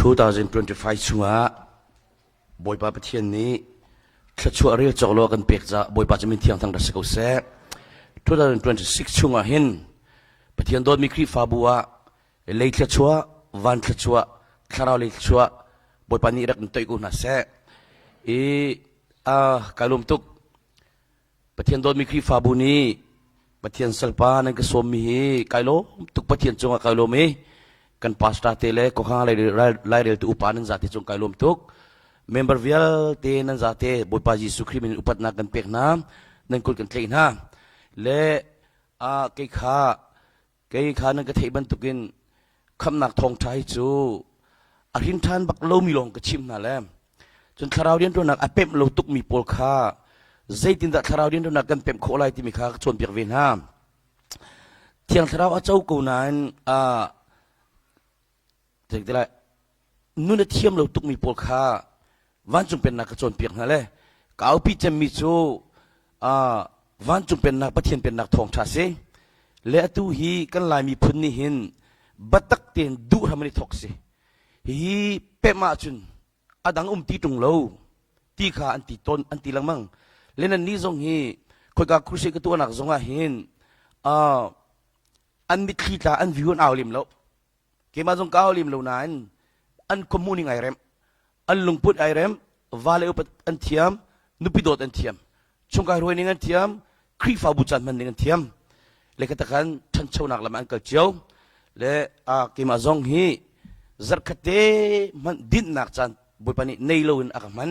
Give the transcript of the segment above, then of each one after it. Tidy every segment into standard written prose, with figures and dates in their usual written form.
2025 chungah Bawipa Pathian nih thluachuah rel cawk lo a kan pek caah Bawipa cu min thiang thang rak si ko seh. 2026 chungah hin Pathian dawtmi Khrihfabu ah lei thluachuah, van thluachuah, thlarau lei thluachuah Bawipa nih rak in toih ko hna seh. I uh, kai lawm tuk. Pathian dawtmi Khrihfabu nih Pathian salpa nan ka sawmmi hi kai lawm tuk Pathian cungah kai lawm i kan pastor te le khuakhang laireltu upa nan zate cung kai lawm tuk. Member vialte nan zate Bawipa Jesuh Khrih min upatnak kan pek hna nan kut kan tlaih hna le a kei kha Kei kha nan ka theih bantukin khamhnak thawngṭha hi cu a hrin ṭhan bak lomi lawng ka chim hna le cun thlarau rianṭuannak a pemh lo tukmi pawl kha zeitindah thlarau rianṭuannak kan pemh khawh lai timi kha ka cawnpiak ve hna. Thiang thlarau a co ko nain uh, nun a thiam lo tukmi pawl kha vancung pennak ka cawnpiak hna le ka aupi cemmi cu vancung pennak Pathian pennak thawngṭha si le atu hi kan Lai miphun nih hin biatak tein duh hram an i thawk si hihi pemh ahcun a dang um ti ṭung lo ti kha an ti tawn an ti lengmang le nan nih zong hi khoika crusade ka tuahnak zong ah hin an mitthli tla an view an au lem lo Keimah zong ka au lem lo nain an khuamu ning ai rem, an lungput ai rem, vale upat an thiam, nupi dawt an thiam, chungkai hruai ning an thiam, Khrihfabu caan hman ning an thiam. Le ka takhan ṭhanchonak lam an kal cio. Le a keimah zong hi zarhkhat te hmanh dinhnak caan Bawipa nih nei loin a ka hman.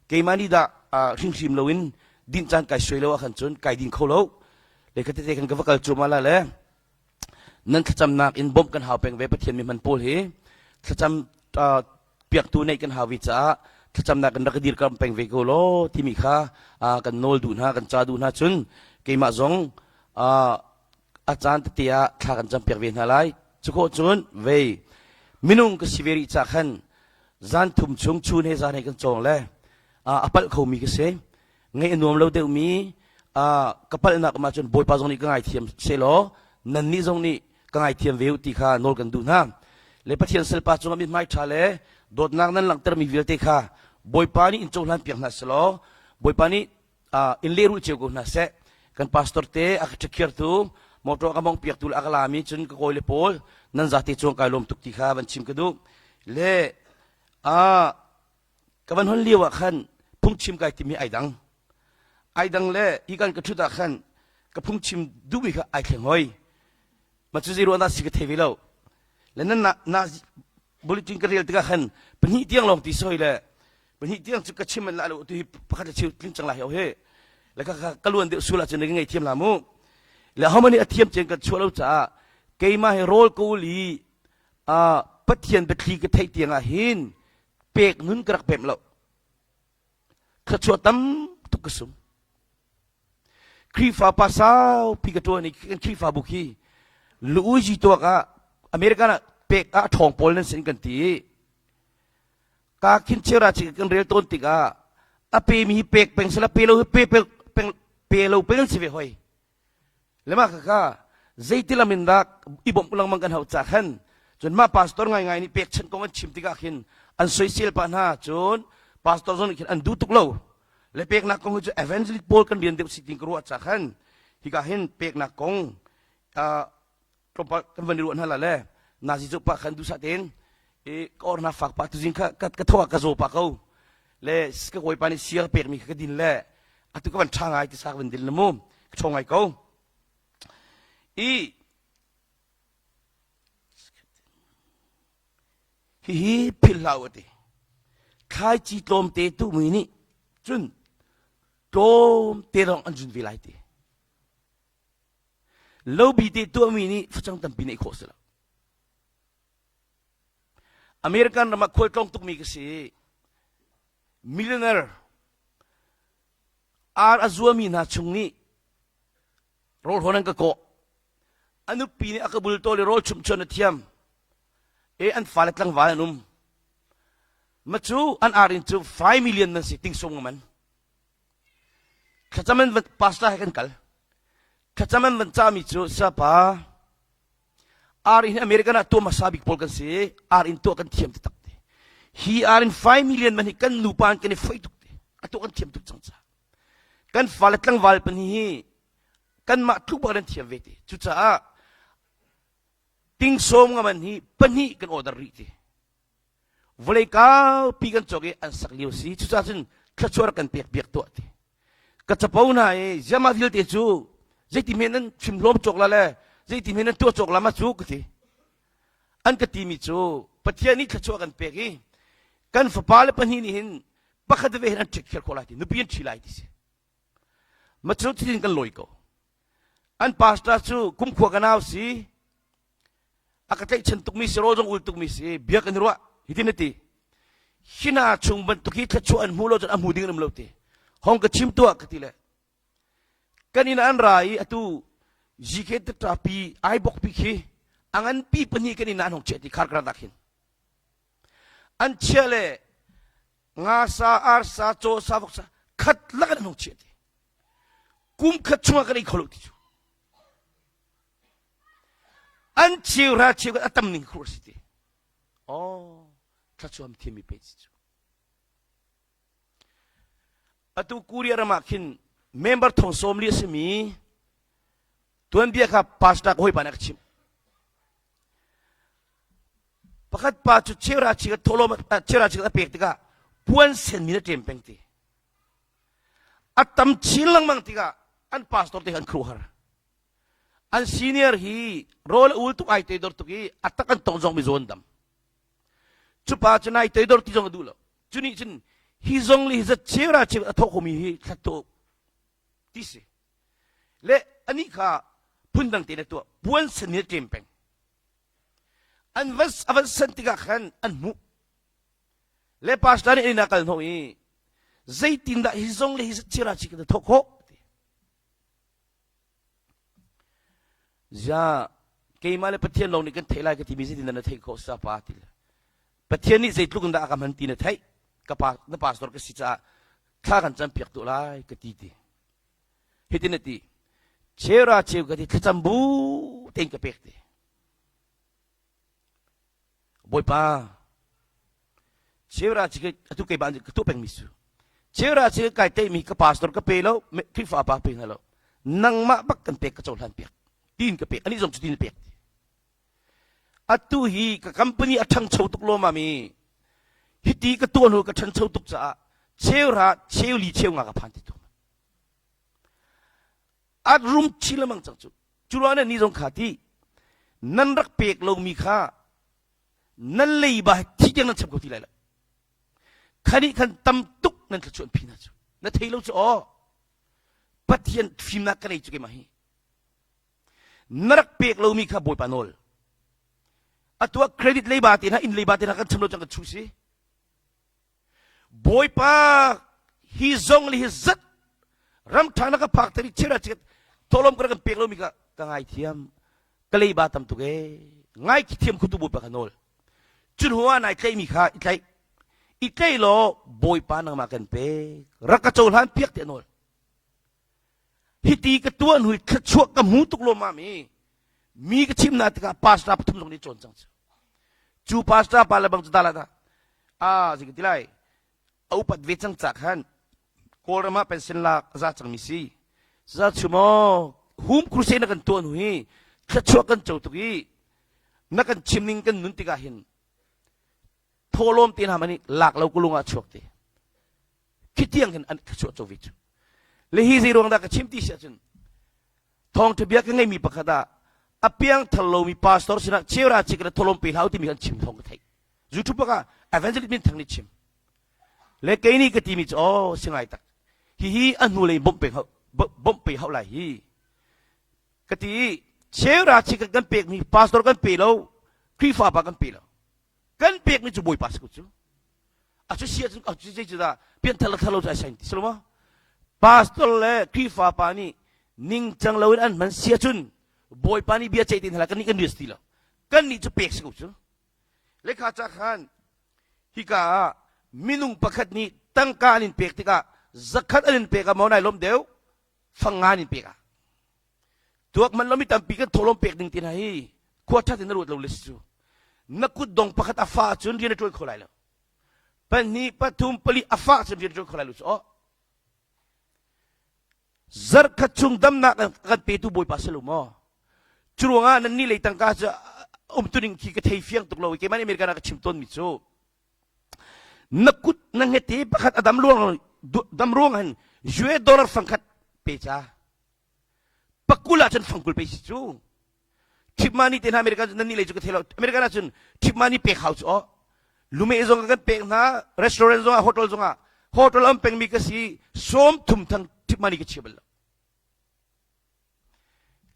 Keimah nih dah hringhrim loin dinh caan kai suai lo ahkhan cun kai din kho lo. Le kha tete khan ka va kal cuahmah la le Nan thlacamnak in bawmh kan hau peng ve Pathian mi hman pawl hi thlacam piaktu neih kan hau vi caah thlacamnak in rak ka dirkamh peng ve ko law timi kha kan nawl duh hna kan ca duh hna cun keimah zong a caan tete ah thla kan campiak ve hna lai cu khawh cun vei minung ka si ve rih ca khan zan thum chung chun he zan he kan cawng le a palh khomi ka si ngaih a nuam lo deuhmi ka palhnak um ahcun Bawipa zong nih ka ngaithiam sehlaw nannih zong nih ka ngaithiam ve u ti kha nawl kan duh hna. Le Pathian salpa cungah mithmai ṭha le dawtnak nan langhtermi vialte kha Bawipa nih in cohlan piak hna selaw Bawipa nih in lehrulh cio ko hna seh. Kan pastor te a ka ṭhakhiartu motor a ka mong piaktu le a ka lami cun ka kawi le pawl nan zate cung kai lawm tuk ti kha van chim ka duh. Le ka van hon lio ah khan phungchim kai timi ai dang ai dang le hi kan ka thut ah khan ka phungchim duhmi kha ai thleng hoi ma cu zei ruah dah si ka thei ve lo le nan na na bulletin ka rel tikah khan pahnih tiang lawng ti soi le pahnih tiang cu ka chim an la lo tu hi pakhat le cheu tling cang lai ho he le ka ka luan deuh sul ahcun ka ngei thiam la mu le ho mani a thiam chen kan chuah lo caah keimah hi rawl ko li a pathian biathli ka theih tiang ah hin pek nun ka rak pemh lo thluachuah tam tuk ka sum Khrihfa pa saupi ka ṭuan i kan Khrihfabu khi Luigi tuak ah American ah pek ah ṭhawng pawl nan sin kan ti i ka khin chera chi kan rel tawn tikah a pe mi hi pek peng sala pe lo hi pe peng pe lo peng an si ve hoi Le mah khakha zeiti lam in dah i bawmh lengmang kan hauh ca khan cun mah pastor ngaingai nih pekchanh kong an chim tikah khin an soisel pah hna cun pastor zong nih khin an duh tuk lo le peknak kong hi cu evangelist pawl kan rian deuh si tin ka ruah ca khan hika hin peknak kong tlawmpal kan van i ruah hna la le nazi cu pa khan duhsah tein i ka or hna fak pah tuzing kha ka tho ah ka zaw pah ko le ka kawipa nih sia pekmi kha ka din le atu ka van ṭha ngai ti sa ka van dil na mu ka ṭho ngai ko i hihi philh hlah u ati thlaici tlawmte tuhmi nih cun tlawmte lawng an zun ve lai ti Lobi te tuahmi nih facang tampi neih khawh si lo. American ram ah khualtlawng tukmi ka si. Millionaire ar a zuami hna chung nih rawl hawn an ka kawh. A nupi nih a ka bultawl i rawl chumhchuan a thiam. E an fale tlangval an um. Ma cu an ar in cu 5 million man si tingsung man. Thlacam an van pastor he kan kal. Thlacam an van cahmi cu sapa ar in American ah tuah hmasa bik pawl kan si. Ar in tuah kan thiam taktak te. Hi ar in 5 million man hi kan nupa in kan i foih tuk te. Atu kan thiam tuk cang ca. Kan fale tlangval pan hi kanmah tluk bak an thiam ve te. Cucaah ting sawm nga man hi pahnih kan order rih te. Vawlei kaupi kan cawk i an sak lio si. Cucaah cun thluachuah rak kan pek piak tuah ti. Ka capo hna i ziama vialte cu zeiti men nan chim hlawm cawk la le zeiti men nan tuah cawk la ma cu ka ti. An ka timi cu Pathian nih thluachuah kan pek i kan fapa le pahnih nih hin pakhat ve hin an ṭhit khel khawh lai ti nupi an ṭhi lai ti si. Ma cu cutin kan lawi ko. An pastor cu kumkhua ka nau si a ka tlaihchan tukmi si rawl zong ul tukmi si bia kan i ruah hitin a ti hi hna chung bantuk hi thluachuah an hmu lo cun a hmu ding an um lo ti hong ka chim tuah ka ti le kan inn an ra i atu GK pi ai bok pi khi a ngan pi pahnih kan inn ah an hong chiah ti khar kar dak hin an chia le nga sa ar sa caw sa vok sa khat lak an hong chiah ti kum khat chungah kan ei kho lo ti cu An cheuhra cheukhat a tam ning khur si ti. Oh, thlachuam thiammi pe si cu. Atu Korea ram ah khin member thong sawm li a simi tuanbia kha pastor ka hawipa nih a ka chimh. Pakhat pa cu cheuhra cheukhat thawhlawm cheuhra cheukhat a pek tikah puan senmi na ṭem peng ti. A tam chin lengmang tikah an pastor te kha an khuaruahhar. An senior hi rawl a ul tuk ai toidor tuk i a tak an tong zong mi zawn dam. Cu pa cu nai toidor ti zong a duh lo. Cu nih cun hi zong le hi zat cheu ra cheu a thawk khomi hi thlat to ti si. Le anih kha phundang tein a tuah. Puan sen ni a ṭem peng. An van a van san tikah khan an hmuh. Le pastor nih an inn ah kal hnawh i zeitindah hi zong le hi zat cheu ra cheu ka thawk khawh? Ziah keimah le Pathian lawng nih kan theih lai ka timi zeitindah na theih khawh sapa ti le Pathian nih zeitluk in dah a ka hman ti na theih ka pa na pastor ka si caah thla kan cam piak tuah lai ka ti ti hitin a ti chera cheu ka ti thlacam bu tein ka pek ti Bawipa, Cheura chi atu kei ban ka tuah pengmi su. Cheura chi kai teimi ka pastor ka pe lo, Khrihfa pa pe hna lo. Nangmah bak kan pek ka cohlan piak. Tin ka pek. Ani zong cu tin pek. Atu hi ka company a ṭhangcho tuk lo mami. Hiti ka tuah hnu ka ṭhancho tuk caah cheura cheuli cheu nga ka phan ti tu. At rum chin lemang cang cu. Cu ruang ni zong kha ti nan rak pek lomi kha nan leiba he thi tiang nan chap kho ti lai lo. Khani khan tam tuk nan thluachuah phi hna cu. Na thei lo cu aw. Pathian fimnak ka nei cu keimah hi. Na rak pek lomi kha Bawipa nawl. Atu ah credit leiba te hna inn leiba te hna kan cham lo cang kan chu si. Bawipa hi zong le hi zat ramṭha na ka phak tari chira chikat tawlom ka kan pek lomi ka ka ngai thiam ka leiba tam tuk e ngai khi thiam khutu Bawipa ka nawl cun hua nai tlaimi kha i tlaih i tlaih law Bawipa nangmah kan pek rak ka cohlan piak te nawl hiti ka tuan hui thluachuah ka hmu tuk lo mami mi ka chim na tikah pastor pathum zong nih cawn cang cu cu pastor pa le bang cu dala da a zing ti lai a upat ve cang ca khan kawlram ah pension lak za cang mi si za chu maw hum crusade na kan tuan hui thluachuah kan co tuk i na kan chim ning kan nun tikah hin thawlawm te hna mani lak lo kulung ah chuak te khi tiang hin an thluachuah co ve cu le hi zei ruang dah ka chim ti si ahcun thawngṭha bia ka ngeimi pakhat ah a piang thar lomi pastor sinah cheura chik le tholom pe hlau timi kan chim thawng ka theih YouTube ah evangelist min thang nih chim le kei nih ka timi cu oh singai tak hihi a hnu lei bawmh pe bawmh pe hau lai hi ka ti cheura chik kan pekmi pastor kan pe lo Khrihfa pa kan pe lo kan pekmi cu bawipa si ko cu a cu si ahcun a cu zei cu dah pianthar le thar lo cu ai sain ti si lo maw pastor le Khrihfa pa nih ningcang loin an hman si ahcun bawipa nih bia ceih te hna kan nih kan rias ti lo kan nih cu pek si ko cu lekha ca khan hika ah minung pakhat nih tangka an in pek tikah zakhat an in pek ah maw nai lawm deuh fang nga an in pek ah Tuak man lomi tampi kan thawhlawm pek ding ti hna hi khua ṭhat in na ruat lo le si cu. Na kutdong pakhat a fa ahcun rian a ṭuan kho lai lo. Pahnih, pathum, pali a fah cun rian ṭuan kho lai lo cu aw. Zarhkhat chung damnak kan petu Bawipa si lo maw? Cu ruangah nannih lei tangka cu umtuning khi ka thei fiang tuk lo i keimah nih American ah ka chim tawnmi cu na kut na hngete pakhat a dam ruang dam ruang hin US dollar fangkhat pe ca pakul ah cun fangkul pe si cu Tip money te hna American nan nih lei cu ka thei lo American ah cun tip money pek hau cu aw lume zong kan pek hna restaurant zong ah hotel zong ah hotel am pengmi ka si sawm thum thang tip money ka chia bal lo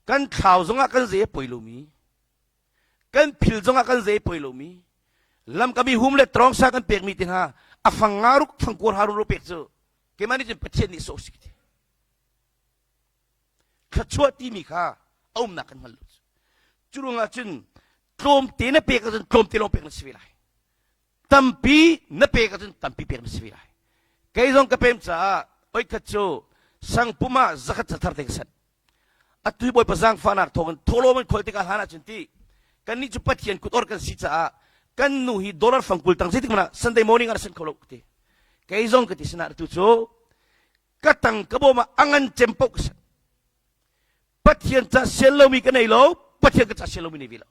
kan thlau zong ah kan zei poi lomi kan phil zong ah kan zei poi lomi lam kami hum le trong sa kan pekmi te hna a fang nga ruk fang kuar haru ro pek cu keimah nih cun Pathian nih sawh si ti Thluachuah timi kha a umnak kan hngal lo. Cu ruangah cun tlawmte na pek ahcun tlawmte lawng pek na si ve lai. Tampi na pek ahcun tampi pek na si ve lai. Kei zong ka pem caah oikhat cu sangpum ah zakhat cathar te ka sanh. Atu hi Bawipa zaangfahnak thawngin thawhlawm an kholh tikah hlan ahcun ti kannih cu Pathian kut or kan si caah kan nu hi dollar fangkul tang zeitik hmanh ah Sunday morning ah na sanh kho lo ka ti. Kei zong ka ti sinah atu cu ka tang ka bawm ah a ngan cem paoh ka si Pathian ca sian lomi ka nei lo Pathian ka ca sian lomi nei ve lo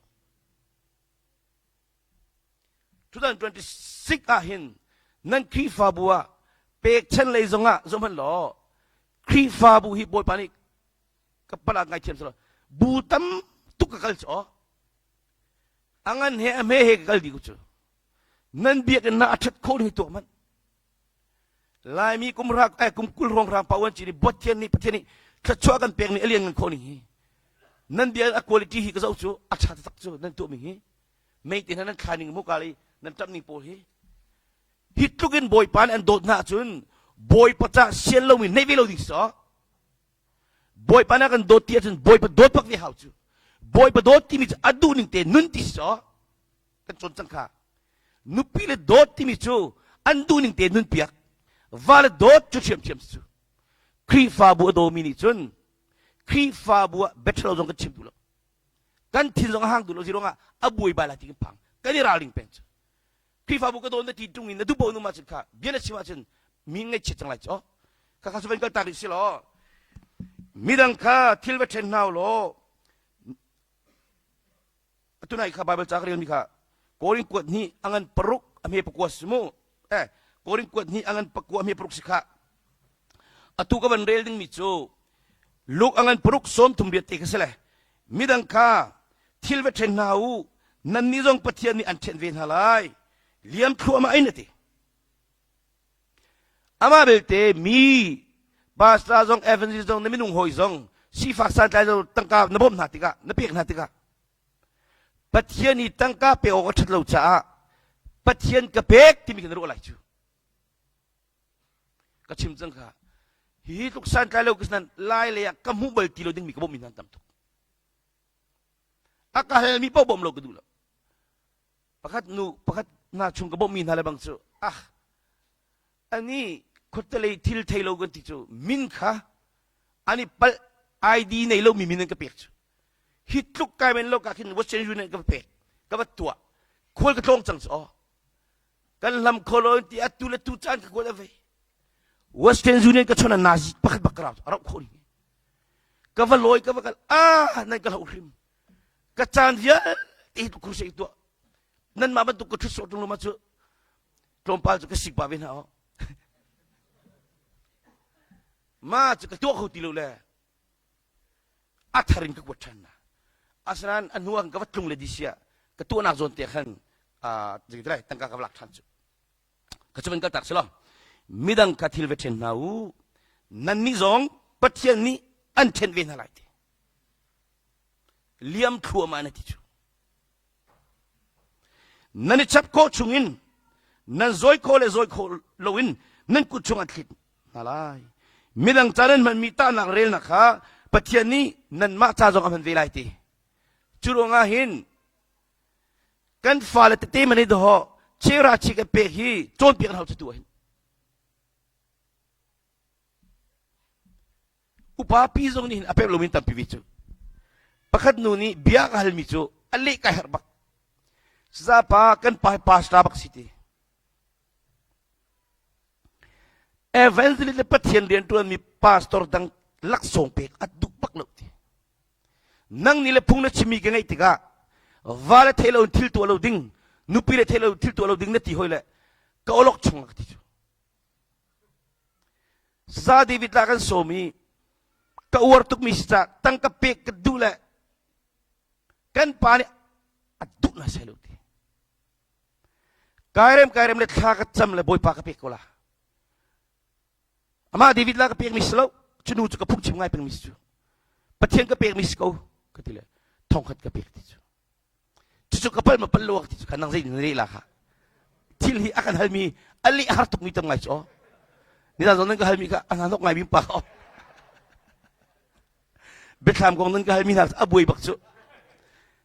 2026 ah hin nan Khrihfabu ah pekchan lei zong ah zohhmanh law Khrihfabu hi Bawipa nih ka pala ngai thiam silo bu tam tuk ka kal cu a ngan he a hme he ka kal dih ku cu nan biakinn na a ṭhat khawh ni tuah manh Laimi kum rak eh kum kul hrawng hrang pa uan ci nih Pathian nih Pathian nih thluachuah kan pek ni a lian ngan khawh ning hi nan bia a quality hi ka zoh cu a ṭha taktak cu nan tuah mi hi mei te hna nan thla ning muka li nan ṭap ning pawl hi hi tluk in bawipa nih an dawt hna ahcun bawipa ca sian lomi neih ve lo ding si bawipa nih a kan dawt ti ahcun bawipa dawt bak ve hau cu bawipa dawt timi cu a duh ning te nun ti si kan cawn cang kha nupi le dawt timi cu an duhning te nun piak va le dawt cu ṭhiamṭhiam cu Khrihfabu a dawmi nih cun Khrihfabu ah better zong kan chim duh lo kan thin zong a hang duh lo ziruangah a buai bai lai ti kan phang kan i ralring peng cu Khrihfabu ka dawn na ti ṭung in na duh paoh num ahcun kha bia na chim ahcun mi ngaihchiat cang lai cu kha kha su van kal tak rih si law midang kha thil va ṭhen hna law Tunai kha Bible ca ka relmi kha Korin kuat hnih a ngan paruk a hme pakua si mu. Eh, Korin kuat hnih a ngan pakua a hme paruk si kha. Atu ka van rel dingmi cu Luke a ngan paruk sawm thum riat te kha si le midang kha thil va ṭhen hna u nannih zong Pathian nih an ṭhen ve hna lai liam thluahmah in a ti. Amah belte mi pastor zong evangelist zong na minung hawi zong sifak santlai zong tangka na bawmh hna tikah na pek hna tikah Pathian i tangka pek awk a ṭhat lo caah Pathian ka pek timi kan ruah lai cu. Ka chim cang kha. Hihi tluk santlai lo ka lai lei ah ka hmuh bal ti lo dingmi ka bawmhmi hna tam tuk. A ka halmi paoh bawmh lo ka duh lo. Pakhat nu pakhat hna chung ka bawmhmi hna le bang cu ah ani khuatelei thil thei lo kan ti cu min kha ani palh ID nei lomi min an ka pek cu hi tluk kai men lo ka khin Western Union ka pek ka va tuah khual ka tlawng cang cu aw kan hlam kho lo ti atu le tu caan ka kuat ave Western Union ka chon a nazi pakhat bak ka rau rau kho ni ka va lawi ka va kal ah nan ka hlo hrim ka caan vialte hi crusade tuah nanmah bantuk ka ṭhut sawh ṭung lo ma cu tlawmpal cu ka sik pah ve hna aw ma cu ka tuah kho ti lo le a thar in ka kuat ṭhan na asinain a hnu ah ka va tlung le disia ka tuahnak zawn te khan zeitilai tangka ka va lak ṭhan cu ka cu van kal tak si lo midang kha thil va ṭhen hna u nannih zong Pathian nih an ṭhen ve hna lai ti liam thluahmah na ti cu nan i chap khawh chungin nan zawi khawh le zawi khawh loin nan kut chung an thlit hna lai midang ca nan hmanmi tahnak relnak kha Pathian nih nanmah ca zong a hman ve lai ti cu ruangah hin kan fale tete man i dawh chera chi kan pek hi cawnpiak an hau cu tu ah hin Upa pi zong nih hin a pek lomi tampi ve cu. Pakhat nu nih bia ka halmi cu a leh kai harh bak. Sazapa kan pa hi pastor bak si ti. Evangelist le Pathian rianṭuanmi pastor dang laksawng pek a duh bak lo ti. Nang nih le phung na chimmi ka ngeih tikah va le thei lo in thil tuah lo ding, nupi le thei lo in thil tuah lo ding na ti hoi le ka awlok chung ka ti cu. Sa David la kan sawm i ka uar tukmi si ca tangka pek ka duh le kan pa nih a duh na sai lo ti. Kairem kairem le thla ka cam le Bawipa ka pek ko la. Amah David la ka pekmi si lo, cu nu cu ka phungchim ngai pengmi si cu. Pathian ka pekmi si ko, ka ti le thongkhat ka pek ti cu. Cucu ka pal ma pal lo ti cu kha nang zei na leh la kha. Thil hi a kan halmi a leh har tukmi tam ngai cu aw. Nizan zong nan ka halmi kha a hna ngai mi pa aw. Biathlam kong nan ka halmi hna a buai bak cu.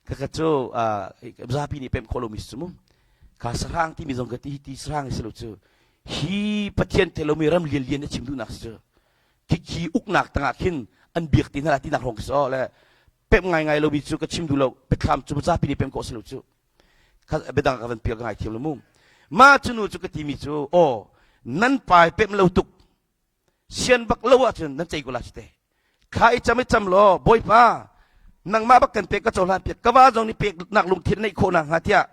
Kaka cu zapi nih pemh khawh lomi si cu mu. Kha sahrang timi zong ka ti ti sahrang si lo cu. Hi Pathian thei lomi ram lianlian na chim duhnak si cu. Khikhi uknak tangah khin an biak ti hna tinak hrawng si aw le pemh ngaingai lomi cu ka chim duh lo biathlam cu zapi nih pemh khawh si lo cu. Biadang ka van pial ka ngai thiam lo mu. Ma cu nu cu ka timi cu aw nan pai pemh lo tuk sian bak lo ahcun nan cei ko la te kha i cam i cam law bawipa nangmah bak kan pek ka cohlan piak ka va zong nih pek nak lungthin neih khawh nak hnga tiah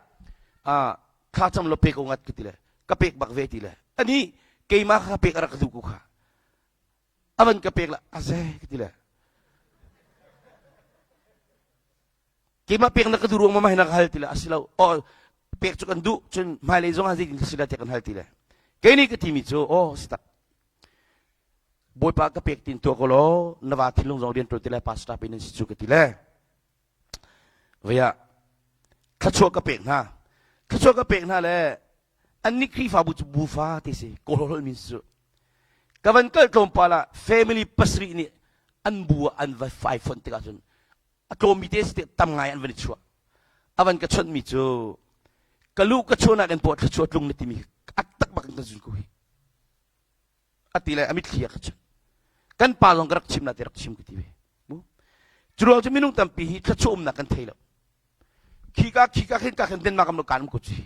thla cam law pe ko ngat ka ti le ka pek bak ve ti le ani keimah kha pek a rak duh ko kha avan ka pek la aze ka ti le Keimah pek na ka duh ruang ma na ka hal ti le asilo oh pek cu kan duh cun hmailei zong ah zeitin si la tiah kan hal ti le kei nih ka timi cu oh si tak Bawipa ka pek tin tuah ko law na va thinlung zong rian ṭuan ti le pastor pe nan si cu ka ti le vaya thluachuah ka pek hna thluachuah ka pek hna le annih Khrihfabu cu bufa ti si kawlholh min cu ka van kal tlawmpal ah family pasarih nih an bu ah an va fai fonh tikah cun a tlawmmi te si tam ngai an van i chuah a van ka chawnhmi cu ka lu ka chuahnak in paw thluachuah tlung na timi a tak bak in ka zun ko hi a ti le a mitthli a ka chun kan pa zong ka rak chim na ti rak chim ka ti ve mu cu ruang cu minung tampi hi thluachuah umnak kan thei lo khika khika khin ka khin Denmark am lo kan ko chi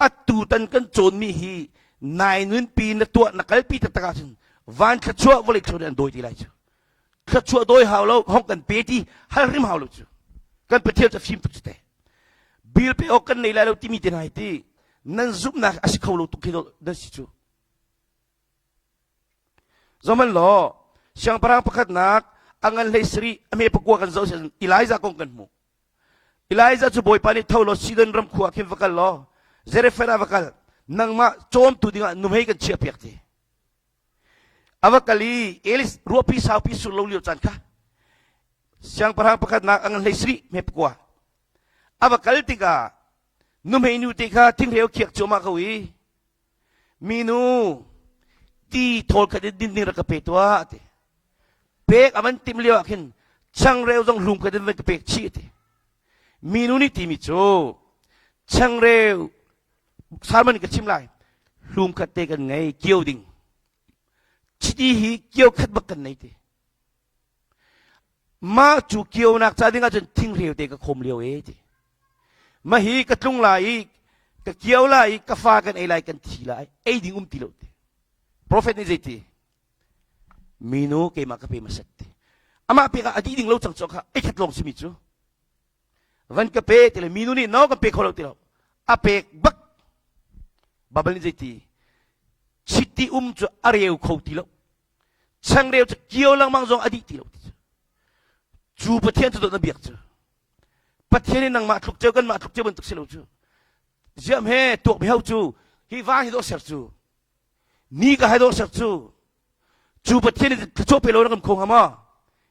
atu tan kan cawnmi hi nai nunpi na tuah na kalpi taktak ahcun van thluachuah vawlei thluachuah an dawi ti lai cu thluachuah dawi hau lo hong kan pe ti hal hrim hau lo cu kan pathian cu fim tuk cu te bil pe awk kan nei lai lo timi te hna hi ti nan zumhnak a si kho lo tuk khi nan si cu Zohman law siangpahrang pakhatnak a ngan hlei sarih a hme pakua kan zoh Elijah kong kan hmuh Elijah cu Bawipa nih tho law Sidon ram khua khin va kal law Zarephath ah va kal nangmah cawmtu dingah nuhmei kan chiahpiak ti a va kal i Elis ruahpi saupi sur lo lio caan kha siangpahrang pakhatnak a ngan hlei sarih hme pakua a va kal tikah nuhmei nu te kha thinghreu khiak cuahmah ko i minu ti thawl khat in din ding rak ka pe tuah ti pek a van tim lio ah khin changreu zong hlum khat in van ka pek chih ti minu nih timi cu changreu salman ka chim lai hlum khat te kan ngei kio ding chiti hi kio khat bak kan nei ti Mah cu kionak ca ding ahcun thingreu te ka khawm lio e ti. Mah hi ka tlung lai i ka kio lai i ka fa kan ei lai kan thi lai ei ding um ti lo ti. Prophet nih zeiti? Minu keimah ka pe hmasat ti. Amah pek ah a dih ding lo cang cu kha ei khat lawng simi cu. Van ka pe ti le minu nih no kan pe kho lo ti lo. A pek bak. Bible nih zeiti? Chiti um cu a reu kho ti lo. Changreu cu kio lengmang zong a dih ti lo ti cu. Cu Pathian cu dawt na biak cu. Pathian in nangmah tluk ceu kanmah tluk ceu bantuk si lo cu. Ziam he tuak mi ho cu hi va hi dawh ser cu. Ni ka hai dawh ser cu. Cu Pathian in thluachuah pe lo na kan kho hnga maw?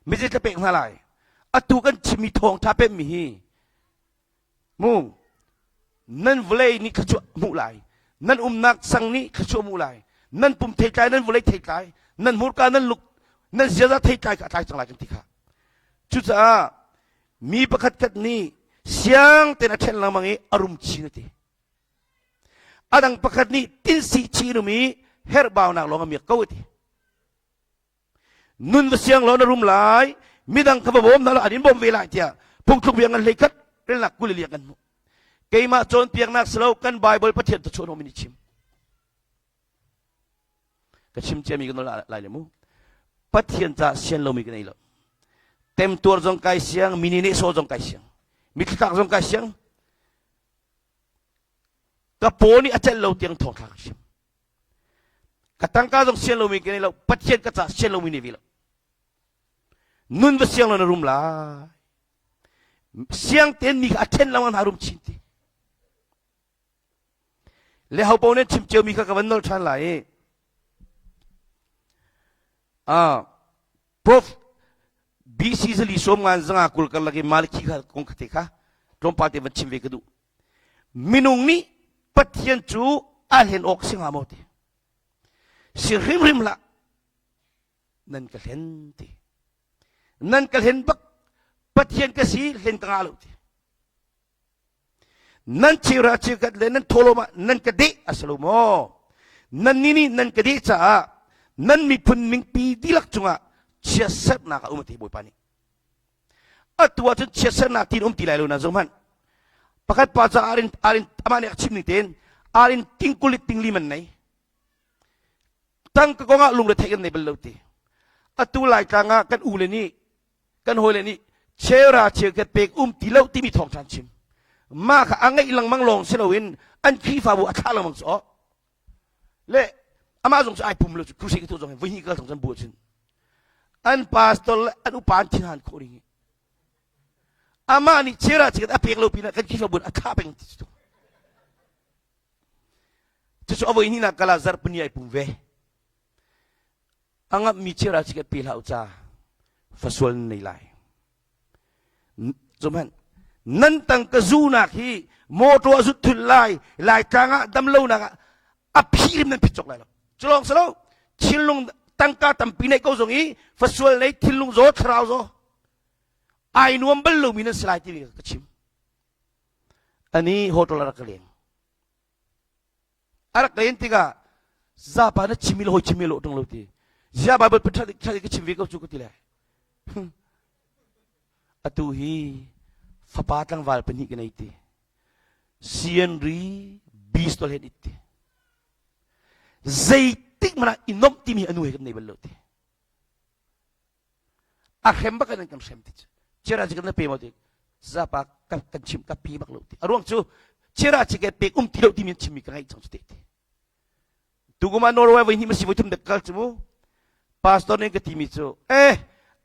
Mizei tla pek hna lai. Atu kan chimmi thawngtha pemmi hi Mu, nan vawlei nih thluachuah hmuh lai. Nan umnak sang nih thluachuah hmuh lai. Nan pum theitlai, nan vawlei theitlai, nan hmurka, nan luk, nan ziaza theitlai kha a tlai cang lai kan ti kha. Cucaah mi pakhat khat nih siang tein a ṭhen lengmang i a rum chin a ti. A dang pakhat nih tinsi chin um i herhbaunak lawng a miak ko a ti. Nun va siang law na rum lai, midang kha va bawm hna law an in bawm ve lai tiah phungthluk bia ngan hlei khat relnak kulili kan hmuh. Keimah cawnpiaknak si lo kan Bible Pathian tu chuan in i chim. Ka chim ciami ka nawl lai le mu. Pathian ca sian lomi ka nei lo. Temtuar zong kai siang, mini nehsawh zong kai siang, mitthli zong kai siang. Ka paw nih a celh lo tiang thawngtha ka chim. Ka tangka zong sian lomi ka nei lo, Pathian ka ca sian lomi nei ve lo. Nun va siang lo na rum lai. Siang tein mi kha a ṭhen lengmang hna rum chin ti. Le ho paoh nih chim ciomi kha ka van nolh ṭhan lai i ah Prof BC zali sawm ngan zanga kul karlak i Maliki kha kong kha te kha tlawmpal te van chim ve ka duh. Minung nih Pathian cu a hlen awk si hnga maw ti. Si hrimhrim hlah. Nan ka hlen ti. Nan ka hlen bak Pathian ka si hlen ka ngah lo ti. Nan chira chikat le nan thawlawm ah nan ka deh a si lo maw? Nan nih nih nan ka deh caah nan miphun ningpi dihlak cungah chiatserhnak a um a ti Bawipa nih. Atu ahcun chiatserhnak tiin um ti lai lo na zoh hmanh. Pakhat pa ca arin arin amah nih a chim ning tein arin tingkul i tingli man nei. Tangka kongah lungre theih kan nei bal lo ti. Atu Laitlang ah kan u le nih kan hawile nih chera cheukhat pek um ti lo timi thawng ṭhan chim mah kha a ngeih lengmang lawng si loin an Khrihfabu a thlah lengmang cu aw le amah zong cu ai pum lo cu crusade tu zong voi hnih kal zong bu cun an pastor le an upa an thinhan khawh ding amah nih chera cheukhat a pek lo pinah kan Khrihfabu a thlah peng ti cu cucu a voi hnihnak kala zarhpini ai pum ve A ngamhmi chira chikat pe hlah u ca fasual nan nei lai. Cumhan nan tangka zunak hi motor a zut thul lai laitlang ah damlonak ah a phirim nan phit cawk lai lo. Culawng si lo thinlung tangka tampi neih ko zong i fasual nei thinlung zaw thlarau zaw ai nuam bal lomi nan si lai timi ka chim. Ani hotel a rak ka leng. A rak len tikah zapa na chimi le hawi chimi lo ṭung lo ti. Zia Bible pa ṭhat ṭhat ka chim ve ko cu ka ti le. Atu hi fapa tlangval pahnih ka nei ti. Sianri bistol hen it ti. Zeitik hmanh ah i nomh timi anu he kan nei bal lo ti. A hrem bak in an kan hrem ti cu chira chi kan pe maw ti zapa kan kan chim ka pi bak lo ti a ruang cu chira chi ke pek um ti lo timi chimmi ka ngaih cang cu te ti tukum ah Norway voi hnih ma si voi thum dek kal cu mu pastor nih ka timi cu eh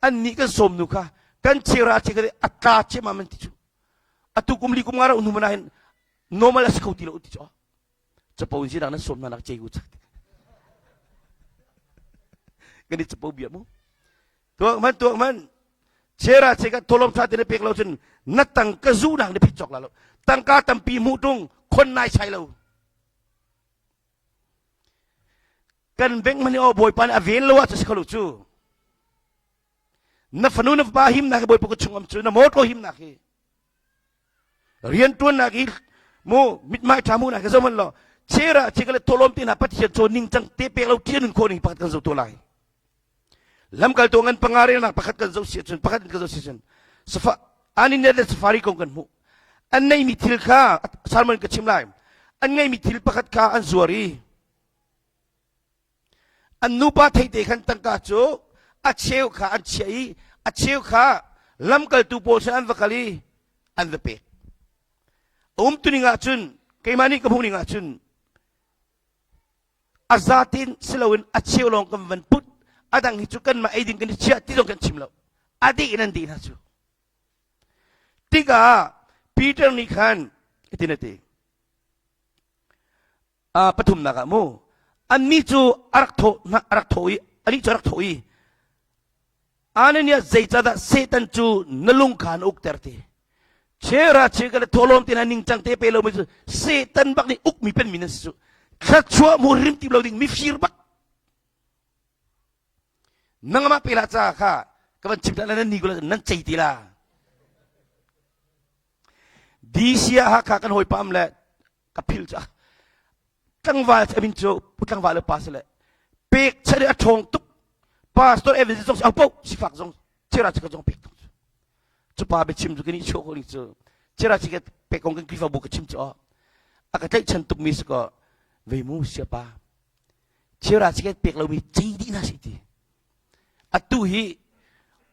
an nih kan sawm nu kha kan chira chi ka a tla che ma man ti cu atu kum li kum nga ra unu mana hin normal a si kho ti lo ti cu capo in sinak nan sawm hna nak cei ku chak kan i capo bia mu tuak man tuak man chera che ka tholom tha te ne pek lo cun na tangka zu nak ne phit chok la lo tangka tampi mu tung khon nai chai lo kan beng mani o bawipa nih a ven lo ah cu si kho lo cu na fanu na fapa himnak hi bawipa ku chung am cu na motor himnak hi Rianṭuannak i mu mithmai ṭha hmuhnak hi zohhmanh law chera che le tholom te hna Pathian cawn ning cang te pek lo ṭih nun khawh ning pakhat kan zoh tuah lai. Lamkaltu ngan panga relnak pakhat kan zoh si ahcun pakhat in kan zoh si ahcun safa Ananias le Safari kong kan hmuh. An neimi thil kha sermon ka chim lai. An ngeimi thil pakhat kha an zuar i An nupa theite khan tangka cu a cheu kha an chiah i a cheu kha lamkaltu pawl sin an va kal i an va pek. A umtuning ahcun keimah nih ka hmuh ning ahcun a zatin si loin a cheu lawng kan van put a dang hi cu kanmah ei ding kan i chiah ti zong kan chim lo a dih in an dih hna cu tikah Peter nih khan hitin a ti Pathumnak ah mu annih cu a rak thawh a rak thawh i anih cu a rak thawh i Ananias zeicahdah Satan cu na lung kha na ukter ti chera che ka le thawhlawm te na ningcang te pe lomi cu Satan bak nih ukmi penmi nan si cu thluachuah mu rim ti lo ding mifir bak nangmah pe la ca kha ka van chim ta nan ni ko nan cei ti la DC ah Hakha kan hawipa am le ka phil cu tlangval a min cu pu tlangval le pa si le pek chan a ṭhawng tuk pastor Evans zong si au poh sifak zong chira chika zong pek tuk cu pa biachim cu kan i chuah ko ning cu chira chika pek kong kan Khrihfabu ka chim cu a ka tlaihchan tuk mi si ko vei mu siapa. Chira chiket pek lomi cei dih hna sih ti. Atu hi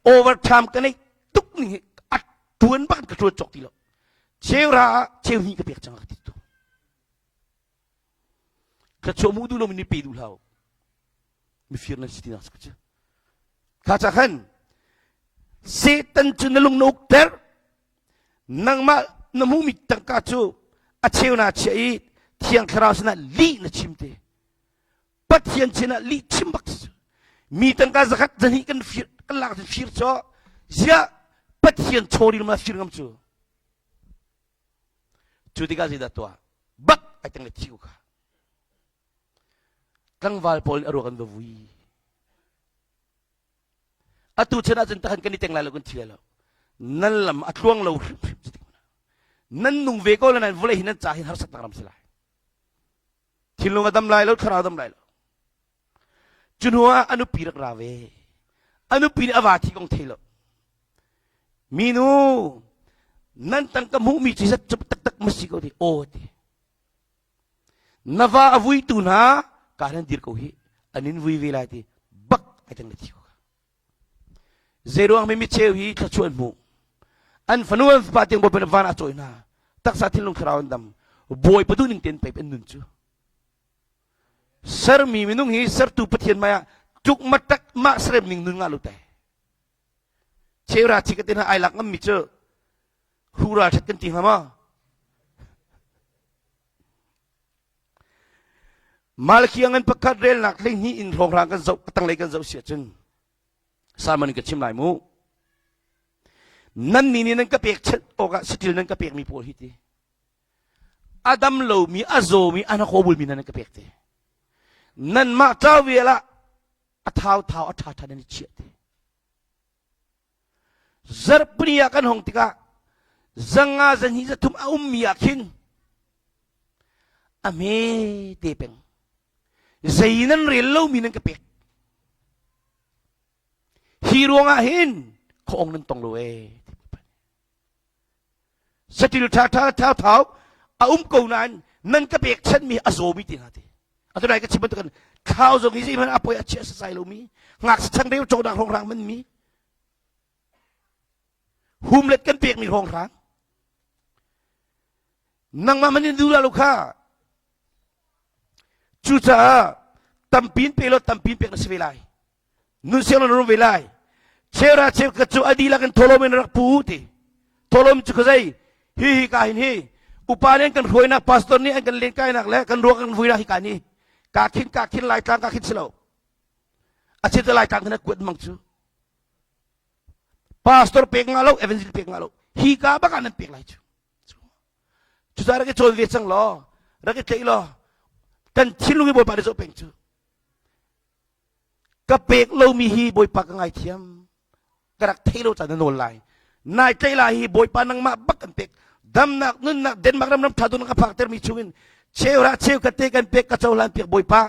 overtime ka neih tuk ning hi a tuan bak ka tuan cawk ti lo. Cheura ah cheu hnih ka pek cang ka ti tu. Ka chuah mu duh lomi ni pe duh hlah. Mifir nan si ti nak cu. Kha cha khan Satan cu na lung na ukter nangmah na hmuhmi tangka cu a cheu naa chiah i thiang thlarau sinah lih na chim te pathian sinah lih chim bak si mi tangka zakhat zahnih kan fir kan lak cun fir cu ziah pathian chawril ma fir ngam cu cu tikah zeidah tuah bak ai teng le thi ko kha tlangval pawl nih a ruak an va vui Atu chan ahcun takhan kan i teng lai lo kan thi lai lo. Nan lam a tluang lo hrimhrim cu Nan nung ve ko le nan vawlei hi nan ca hin harsatnak ram si lai. Thinlung a dam lai lo, thlarau a dam lai lo. Cu hnu ah a nupi rak ra ve. A nupi nih a va thi kong thei lo. Minu, nan tangka hmuhmi cu zat cu taktak ma si ko ti aw ti. Na va a vuitu hna ka nan dir ko hi an in vui ve lai ti bak ai teng le thi ko Zeiruang mi micheu hi thluachuah an hmuh. An fanu an fapa tiang Bawipa nih van ah cawi hna. Taksa thinlung thlarau an dam. Bawipa duh ning tein pei an nun cu. Sermi minung hi sertu Pathian hmai ah tuk matak mah serem ning nun ngah lo te. Cheura chi ka tin ai lak ngam mi cu hura ṭhat kan ti hnga maw? Malakhi ngan pakhat relnak 12 in hrawnghrang kan zoh tanglei kan zoh si ahcun Simon ka chim lai mu. Nan nih nih nan ka pek chanh awkah saṭil nan ka pekmi pawl hi ti. A dam lomi, a zawmi, a hnakhaw bulmi nan ka pek te. Nanmah ca vial ah a thau thau a ṭha ṭha nan i chiah te. Zarhpini ah kan hong tikah zanga zahnih zathum a ummi ah khin a hme te peng zei nan rel lomi nan ka pek hi ruangah hin khuaong nan tong lo ee satil ṭha ṭha thau thau a um ko nain nan ka pek chanmi a zawmi ti hna ti atu nai ka chim bantukin thlau zong hi zeihmanh a poi a chia sasai lomi ngakchia changreu cawknak hrawnghrang man mi humlet kan pekmi hrawnghrang nangmah man in duh lo kha cucaah tampin pe lo tampin pek na si ve lai nun siang na rum ve lai chera cheukhat cu a dihlak in tholom in rak pu ti tholom cu khazei hi hi ka hin hi upa nih an kan hruainak pastor nih an kan len kainak le kan ruak kan vuinak hi ka ni ka khin ka khin lai tlang ka khin si lo a chit lai tlang khin a kuat mang cu pastor pek nga lo evangelist pek nga lo hi ka bak ah nan pek lai cu cucaah rak i cawn ve cang law rak i tlaih law kan thinlung i bawipa nih zoh peng cu Ka pek lomi hi Bawipa ka ngaithiam. Ka rak thei lo caan na nawl lai. Nai tlaih lai hi Bawipa nangmah bak kan pek. Damnak, nunnak, Denmark ram ram tha dun ka phak termi chungin cheura cheukhat te kan pek ka cohlan piak Bawipa.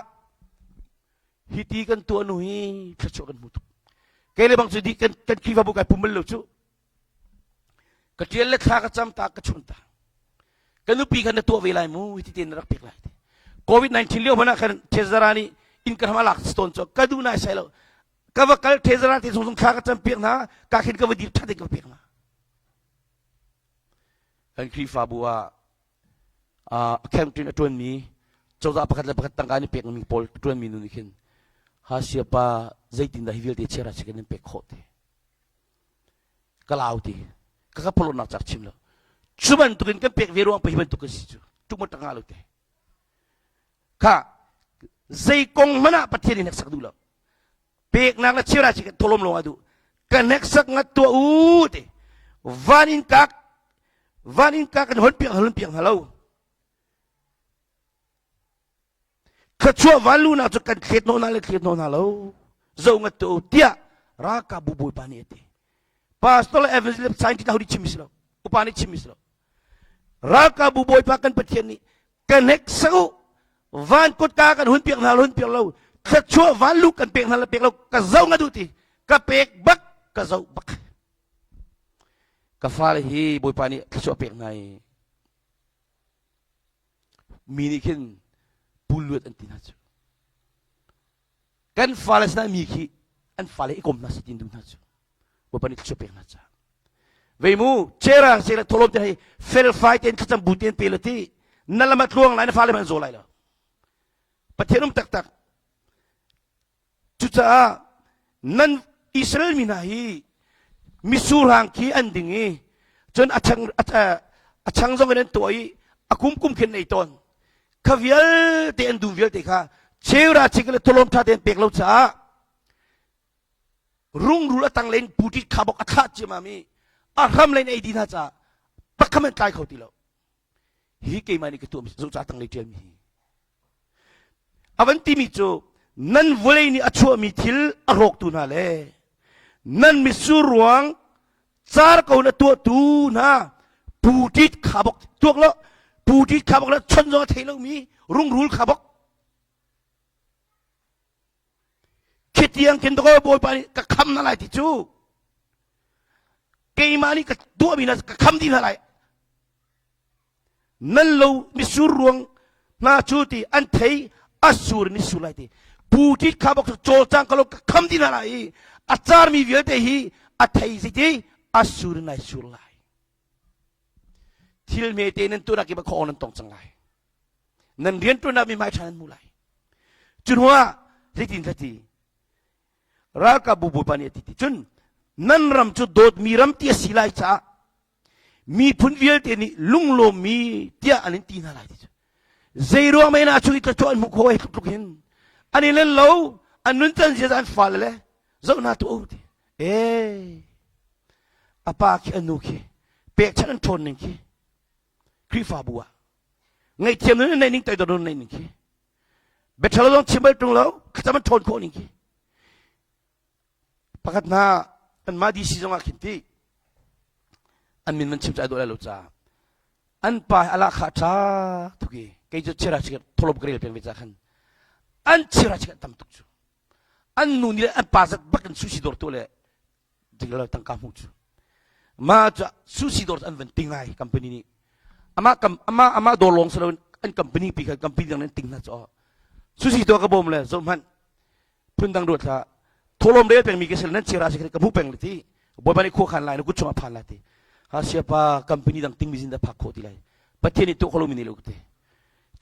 Hi ti kan tuah nu hi thluachuah kan hmu tuk. Kei le bang cu di kan kan Khrihfabu kai pum bal lo cu. Ka ṭial le thla ka cam ta ka chun ta. Ka nupi khan na tuah ve lai mu hiti tein na rak pek lai ti. COVID-19 lio hmanh ah khan Thezara nih inn ka hram a lak tawn cu ka duh nai sai lo. Ka va kal Thezara te zung zung thla ka cam piak hna ka khin ka va dir ṭhat in ka pek hna. Kan Khrihfabu ah accountant a ṭuanmi cozah pakhat le pakhat tangka an i pekmi pawl a ṭuanmi nu nih khin Hasia pa zeitindah hi vialte chiara si kan in pek khawh ti. Ka lau ti ka ka pholawnak cak chim lo cu bantukin kan pek ve ruang pa hi bantuk kan si cu ṭum tak nga lo te kha zei kong hmanh ah Pathian in hneksak duh lo peknak le chira chi kan tholom lawng a duh ka hneksak ngat tuah u ti van in kak van in kak kan hon piak hon piak hna lo Thluachuah vanlunak cu kan thlet hnawh hna le thlet hnawh hna lo. Zo ngat tu tiah ralkapbu bawipa nih a ti. Pastor le evangelist scientist ho nih chim si lo. Upa nih chim si lo. Ralkapbu bawipa kan Pathian nih kan hneksak u van kutka kan hun piak hna lo hun piak lo thluachuah vanlu kan pek hna le pek lo ka zo ngat u ti ka pek bak ka zo bak ka fale hi bawipa nih thluachuah pek hna i Mi nih khin pulluat an ti hna cu. Kan fale sinah mi khi an fale i kom hna seh tin duh hna cu. Bawipa nih thluachuah pek hna ca. Vei mu cera se le tholom te hei felfai tein thlacam bu tein pe le ti na lam a tluang lai na fale hmanh zaw lai lo. Pathian um taktak. Cucaah nan Israel mi hna hi misurhang khi an ding i cun a chang a chang zong in an tuah i a kum kum khin ei tawn. Kha vialte an dum vialte kha cheura chik le tholom ṭha tein pek lo caah rungrul a tang len puṭit kha bok a thlah ciamam i a hram len ei dih hna caah pakham an tlai kho ti lo. Hi keimah nih ka tuahmi zoh ca tanglei ṭialmi hi. A van timi cu nan vawlei nih a chuahmi thil a rawktu hna le nan mitsur ruang car ko na tuahtu hna puṭit kha bok tuak lo puṭit kha bok le chon zong a thei lomi rungrul kha bok khi tiang khin dakaw bawipa nih ka kham na lai ti cu keimah nih ka tuahmi na ka kham dih hna lai nan lo misur ruang hna cu ti an thei a sur in sur lai ti putit kha bok cawlcang ka lo ka kham dih hna lai i a carmi vialte hi a thei zeiti a sur in ai sur lai thil hmete nan tuah ki ba kho nan tong cang lai nan rianṭuannak mi hmai ṭha nan hmu lai cu hnuah zeitin ti ralkapbu bawipa nih a ti ti cun nan ram cu dawtmi ram ti a si lai caah miphun vialte nih lunglawmmi tiah an in ti hna lai ti cu zei ruang mei na chung i tlachuah an hmuh khawh ai tluk hin an i len lo an nun can zia an fale le zoh hna tu ti ee a pa khi a nu khi pekchanh an ṭhawn ning khi Khrihfabu ah ngaihthiam nun nei ning toidor nun nei ning khi biaṭhalo zong chim bal ṭung lo thlacam an ṭhawn khawh ning khi pakhat hna anmah DC zong ah khin ti an min man chim cai dawh lai lo ca an pa ala kha ṭha tuk i kei cu chira chikhat tholop ka rel peng ve ca khan an chira chikhat tam tuk cu an nu nih le an pa zat bak in sushi dawr tu le ding tangka hmuh cu mah cu sushi dawr an van ting ai company nih amah kam amah amah dawr lawng si loin an company pi khan company dang an ting hna cu sushi dawr ka bawm le zoh hmanh phundang ruat hlah thawlawm rel peng mi ka sel nan chira si ka hmu peng le ti bawipa nih khua khan lai na kut chungah phan lai ti ha siapa company dang ting mi zin da phak khawh ti lai pathian nih tuah kholo mi ni lo te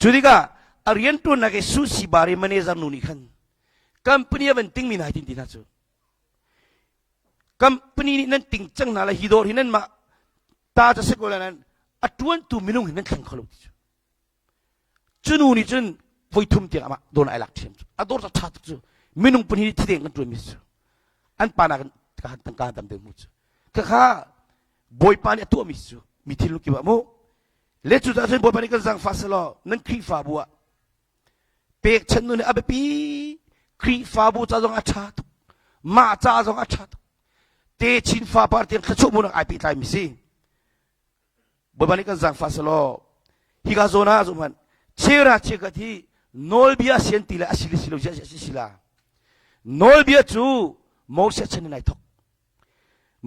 cu tikah a rian tuannak i sushi bar i manager nu nih khan company a van ting mi hna tin ti hna cu Company nih nan ting cang hna le hi dawr hi nan mah ta ca si ko lai nan a ṭuantu minung hi nan thleng kho lo ti cu. Cu nu nih cun voi thum tiang amah dawr ai lak ṭhiam cu. A dawr ca ṭha tuk cu. Minung pahnih nih thideng kan ṭuanmi cu. An pa nakin ka han tangka tam deuh mu cu. Khakha Bawipa nih a tuahmi cu mi thil kip ah mu. Le cu cah cun Bawipa nih kan zaangfah selaw nan Khrihfabu ah Pekchanh nu nih a biapi. Khrihfabu ca zong a ṭha tuk. Mah ca zong a ṭha tuk. Techin fapar tiang thluachuah hmuhnak ai pehtlaimi si. Bawipa nih kan zaangfah selaw hika zawn ah zoh hmanh chera cheukhat hi nawlbia sian ti le a si le si lo ziah si si la. Nawlbia cu Moses chan in ai thok.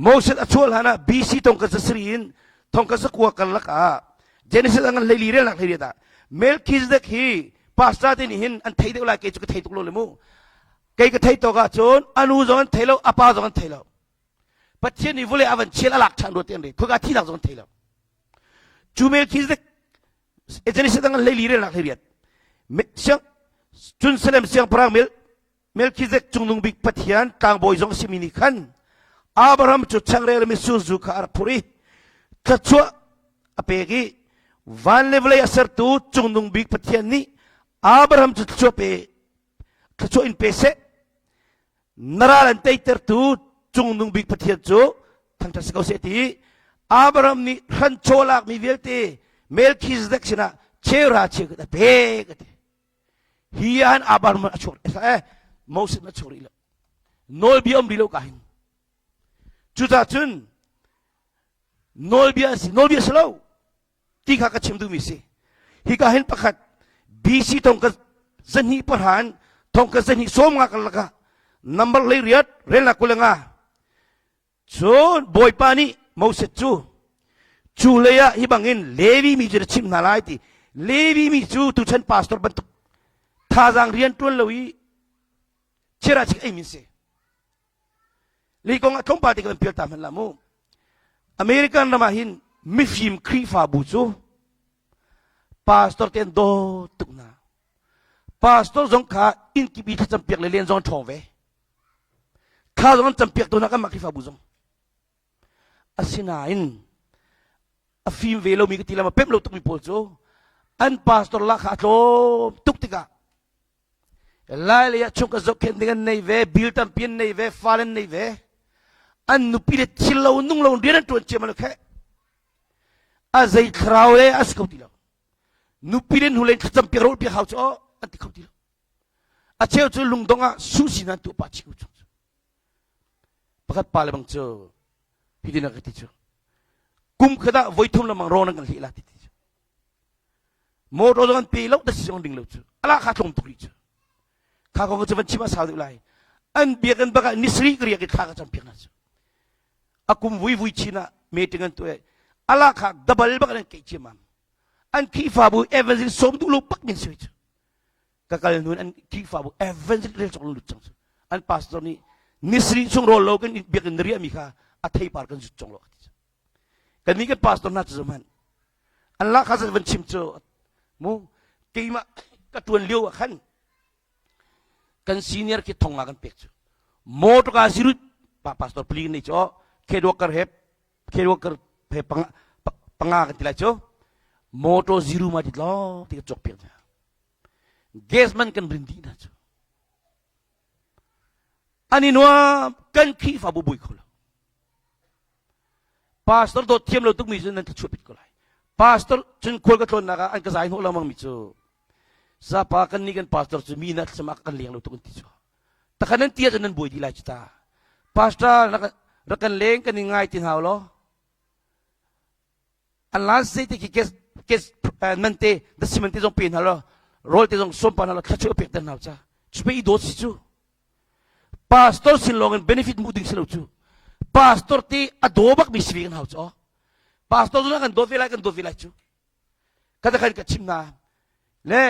Moses a chuah hlan ah BC thong ka zasarih in thong ka zakua karlak ah Genesis a ngan hleili relnak hleiriat ah Melchizedek hi pastor te nih hin an thei deuh lai kei cu ka thei tuk lo le mu kei ka thei tawk ah cun a nu zong an thei lo a pa zong an thei lo Pathian nih vawlei a van chial a lak ṭhan rua te an re khoika thinak zong an thei lo cu Melchizedek Genesis a ngan hleili relnak hleiriat siang cun Salem siangpahrang Mel Melchizedek cungnung bik Pathian tlangbawi zong a simi nih khan Abraham cu changreu le mitsur zu kha a rak phurh i thluachuah a pek i van le vawlei a sertu cungnung bik Pathian nih Abraham cu thluachuah pe thluachuah in pe seh na ral an teitertu cungnung bik Pathian cu thangṭhat si ko seh ti Abraham nih hranchaw lakmi vialte Melchizedek sinah cheuhra cheukhat a pek a ti. Hi ah hin Abraham a chuak eh Moses a chuak rih lo. Nawlbia um rih lo ka hin. Cucaah cun nawlbia a si nawlbia si lo ti kha ka chim duhmi si. Hika hin pakhat BC thong ka zahnih pahran thong ka zahnih sawm nga karlak ah number 18 relnak 20 Cun Bawipa nih Moses cu cu lei ah hi bangin Levi mi cu na chimh hna lai ti Levi mi cu tuchan pastor bantuk thazaang rian ṭuan lo i Chira chik ei min si. Lei kong ah tlawmpal te kan pial ta hmanh la mu. American ram ah hin mifim Khrihfabu cu pastor te an dawt tuk hna. Pastor zong kha inn kip i thlacam piak le len zong an ṭhawng ve. Thla zong an cam piak tu hna kanmah Khrihfabu zong. Asinain a fim ve lomi ka ti lam a pemh lo tukmi pawl cu an pastor lah kha a tlawm tuk tikah lai lei ah chung ka zohkhenh ding an nei ve bil tampi an nei ve fal an nei ve an nupi le thil lo nung lo rian an ṭuan ciam lo khe a zei thlarau le a si kho ti lo nupi le hnulei thlacam piak rawl piak hau cu an ti kho ti lo a cheu cu lungdong ah susi nan tu pa chiku chung pakhat pa le bang cu hitin a ka ti cu kum khat ah voi thum lamang rawn an kan hlih la ti ti cu motor zong an pe lo da si zong ding lo cu ala kha tlawm tuk rih cu kha kong cu van chim a sau deuh lai an biakinn bak ah nisri ka riak i thla ka cam piak na cu a kum vui vui chin ah meeting an tuah ala kha dabal bak an keih ciamam an Khrihfabu evangelist sawm duh lo bak min sui cu ka kal nun an Khrihfabu evangelist rel cok lut cang cu an pastor nih nisri chung rawl lo kan biakinn riah mi kha a theipar kan zut cong lo kan nih kan pastor hna cu zohhmanh an lak kha van chim cu mu keimah ka tuan lio ah khan kan senior khi thong nga kan pek cu motor ka zirut pa pastor pli nei cho khe worker he khe worker he panga panga kan ti lai cu motor zero ma dit lo ti ka chok piak hna gas man kan rin dih hna cu an i nuam kan Khrihfabu bui kho lo pastor dawt thiam lo tukmi cu nan thlachuah pit ko lai pastor cun khual ka tlawnnak ah an ka zai hnawh lengmang mi cu zapa kan nih kan pastor cu mi na thlacam ah kan leng lo tuk an ti cu takhan nan ti ahcun nan buai dih lai cu ta pastor rak kan leng kan i ngai ti hau lo an lan se te khi kes kes man te da siman te zong pe hna lo rawl te zong som pa hna lo thlachuah pek ter hna cha cu pe i dawt si cu pastor sin lawng in benefit mu ding si lo cu pastor te a daw bak mi si ve kan hau cu pastor zong kan dawt ve lai kan dawt ve lai cu kata khan ka chim na le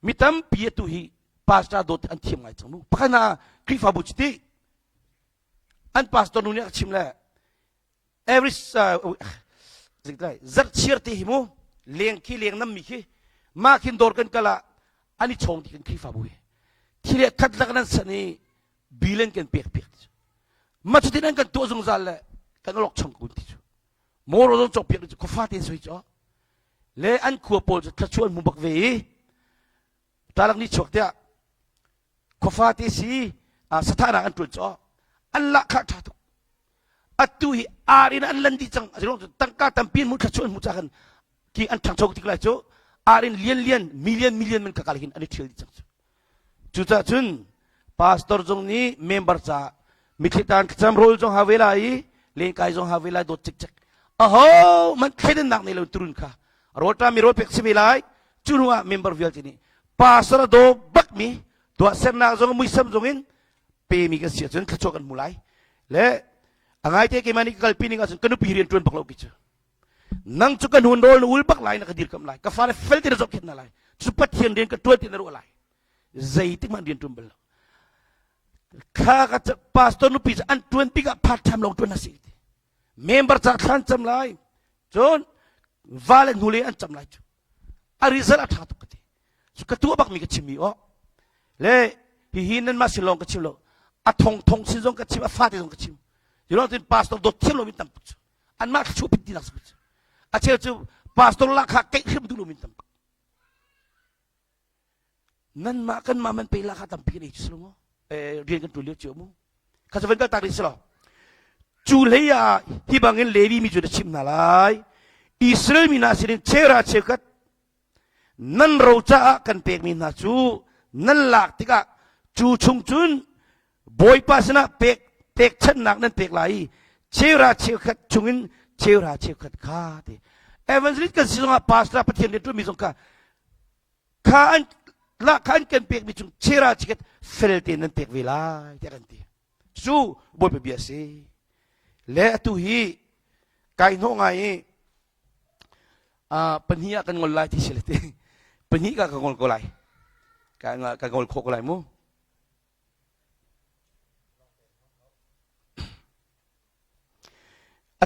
mi tampi atu hi pastor dawt an thiam ngai cang mu pakhat na Khrihfabu chiti an pastor nu nih a chim le every zarhchir te hi mu leng khi leng nam mi khi mah khin dawr kan kal ah an i chawng ti kan Khrihfabu hi thil le khat lak nan san i bill kan pek piak ti cu ma cutin an kan tuah zungzal le kan alok chong kun ti cu moro zong cawk piak ti cu khuafa tein soi cu le an khua pawl cu thlachuan mu bak ve i talak ni chuak tiah khuafa te si sathahnak an ṭuan cu an lahkhah ṭha tuk atu hi ar in an lan dih cang azilong cu tangka tampi an hmuh thla an hmuh ca khan ki an ṭhangcho tik lai cu ar in lian lian million million man kakal hin an i ṭhial dih cang cu cucaah cun pastor zong nih member ca mitthli tan thlacam rawl zong ha ve lai i lenkai zong ha ve lai dawt cikcek aho man thleidannak nei lo turun kha rawlṭam mi rawl pek si ve lai cu hnu ah member vialte nih pastor a daw bakmi tuahsernak zong muisam zong in pemi kan si ahcun thluachuah kan hmu lai le a ngaite keimah nih ka kalpi ning ahcun ka nupi rian ṭuan bak lo ki cu nang cu ka hnun rawl na ul bak lai na ka dirkamh lai ka fale fel ti na zohkhenh hna lai cu pathian rian ka ṭuan ti na ruah lai zeitik hmanh rian ṭuan bal lo thla ka pastor nupi cu an ṭuan tik ah part time lawng ṭuan a si member ca thlan cam lai cun va le hnule an cam lai cu a result a ṭha tuk ka ti ka tuah bakmi ka chimmi aw le hihi nanmah sin lawng ka chim lo a thong thong sin zong ka chim a fate zong ka chim ti tin pastor dawt thiam lomi tam tuk cu anmah thluachuah pit tinak cu a cheu cu pastor lakha keih hrim duh lomi tam tuk nanmah kanmah man pe lakha tampi kan ei cu si lo maw rian kan ṭuan lio cio mu kha cu van kal tak ding si lo cu hlei ah hi bangin Levi mi cu na chimh hna lai Israel mi hna sinin chera cheukhat nan ro caah kan pekmi hna cu nan lak tikah cu chung cun Bawipa sinah pek pekchanhnak nan pek lai i cheuhra cheukhat chungin cheuhra cheukhat kha ti evangelist kan si zongah pastor Pathian rian ṭuanmi zong kha kha an lah kha an kan pekmi chung cheuhra cheukhat fel tein nan pek ve lai tiah kan ti cu Bawipa bia a si le atu hi kai hnawh ngai i pahnih ah kan ngol lai ti si le ti pahnih ka ka ngol ko lai ka ka ngol khawh ko lai mu.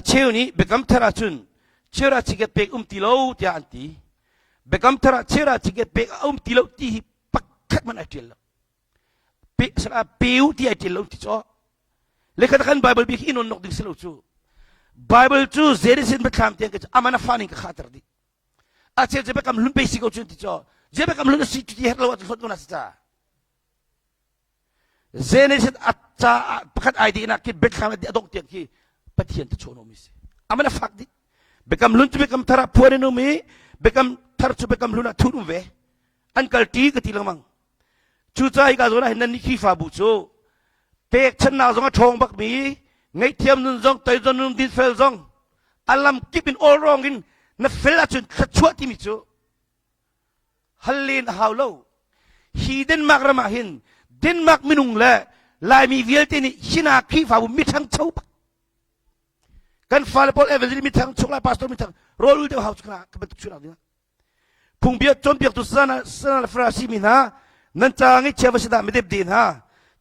A cheu nih Biakam Thar ahcun chera chiket pek um ti lo tiah an ti. Biakam Thar ah chera chiket pek a um ti lo ti hi pakhat hmanh ai ṭial lo. Pe sala peu ti ai ṭial lo ti caw. Lekhat kan Bible bik hi in nok ding si lo cu. Bible cu Genesis biathlam tiang ka aman a fa ning ka khater dih. A cheu cu biakam hlun pe si ko cu ti caw. Je biakam hlun a si ti her lo ah hlot ko na si ca. Genesis a ca pakhat ai dihnak khi biathlam a dongh tiang khi Pathian te chawn um si. Aman a fak dih. Biakam hlun cu biakam thar ah phuan in um i biakam thar cu biakam hlun ah thun um ve. An kal ṭi ka ti lengmang. Cucaah hika zawn ah hin nan nih Khrihfabu cu pekchannak zong a ṭhawng bakmi ngaihthiam nun zong toidor nun dinfel zong a lam kip in all wrong in na fel ahcun thluachuah timi cu hal len a hau lo. Hi Denmark ram ah hin Denmark minung le Laimi vialte nih hina Khrihfabu miṭhangcho bak kan fale pawl evangelist mithang chuk lai pastor mithang rawl ul deuh hau cu ka bantuk chunak ding phungbia cawnpiaktu sana sana le farasi mi hna nan ca ngeihchia va si dah midep de hna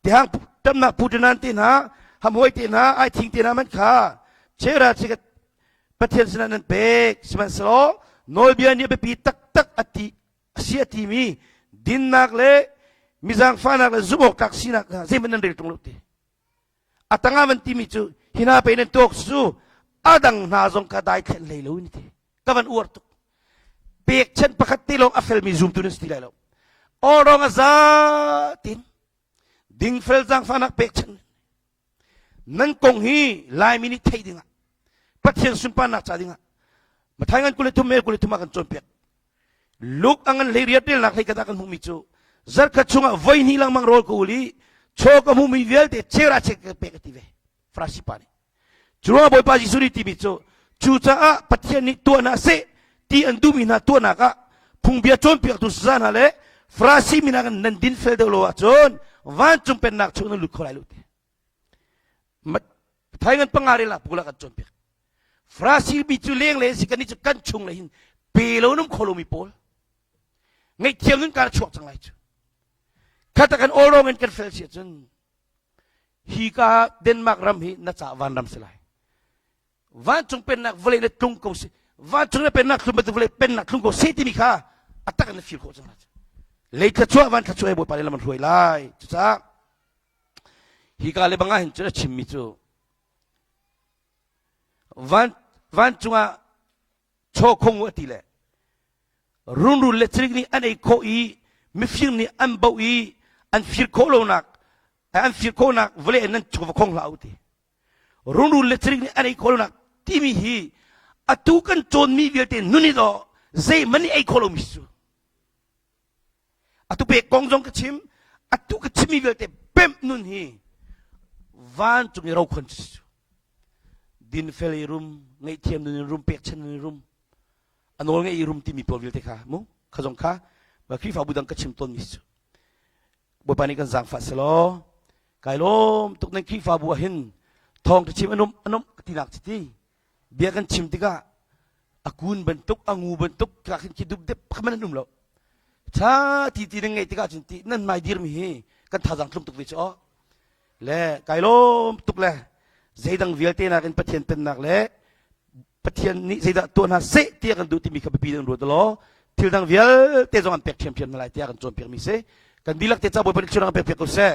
tihang tamnak putinan te hna hamhoi te hna ai thing te hna man kha chera chikat Pathian sinah nan pek sihmanhsehlaw nawlbia nih a biapi taktak a ti a si a timi dinnak le mizangfahnak le zumh awk tlak sinak hna zeihmanh nan rel ṭung lo ti a tangah van timi cu hi hna pe nan tuak cu a dang hna zong kha dai thlen hlei lo in ti ka van uar tuk pekchanh pakhat te lawng a felmi zumtu nan si ti lai lo awrong a za tin dingfel zaangfahnak pekchanh Nan kong hi Laimi nih theih dingah Pathian sunparnak ca dingah Mathai ngan 23 Mel 23 ah kan cawnpiak. Luke a ngan hlei riat relnak hlei khat ah kan hmuhmi cu zarkhat chungah voi hnih lengmang rawl ka ul i chaw ka hmuhmi vialte chera chek ka pek a ti ve Farasi pa nih. Cu ruangah Bawipa Jesuh nih timi cu cucaah Pathian nih tuah hna seh ti an duhmi hna tuahnak ah phungbia cawnpiaktu saza hna le Farasi mi nakin nan dinfel deuh lo ahcun vancung pennak chung nan lut kho lai lo ti. Thai ngan panga rel ah pula kan cawnpiak. Farasi mi cu leng le si kan nih cu kan chung le hin pe lo num kho lomi pawl ngaihthiam nun kan chuak cang lai cu. Khata kan all wrong in kan fel si ahcun hi ka Denmark ram hi na ca van ram si lai. Vancung pennak vawlei na tlung ko si vancung na pennak thlum bantuk vawlei pennak thlung ko si timi kha a tak in na feel khawh cang lai. Lei thluachuah van thluachuah he Bawipa nih lam an hruai lai. Cucaah hi ka le bang ah hin cun a chimmi cu van vancung ah chaw khong u a ti le rungrul le cirik nih an ei khawh i mifir nih an boh i an fir khawh lonak an fir khawhnak vawlei nan chaw va khong hlah u ti rungrul le cirik nih an ei khawh lonak timi hi atu kan cawnmi vialte nun i daw zeihmanh nih ei khawh lomi cu Atu pek kong zong ka chim, atu ka chimmi vialte pemh nun hi vancung i rokhon cu si. Dinfel i rum, ngaihthiam nun in rum, pekchan nun in rum, a nawl ngeih i rum timi pawl vialte kha mu kha zong kha ma Khrihfabu dang ka chim tawnmi si cu. Bawipa nih kan zaangfah selaw kai lawm tuk nan Khrihfabu ah hin thawng ka chim anum anum ka tinak ci ti bia kan chim tikah a kun bantuk a ngu bantuk ka khin khi dup dep khaman an um lo tha ti ti nan ngeih tikah cun ti nan mai dir mi hi kan thazang tlung tuk ve chu aw le kai lawm tuk le zeidang vialte nakin Pathian pennak le Pathian nih zeidah tuah hna seh tiah kan duh timi kha biapi in ruat law thil dang vialte zong an pek ṭhiamṭhiam hna lai tiah kan cawnpiak mi si kan dihlak te ca Bawipa nih thil dang pek piak ko seh.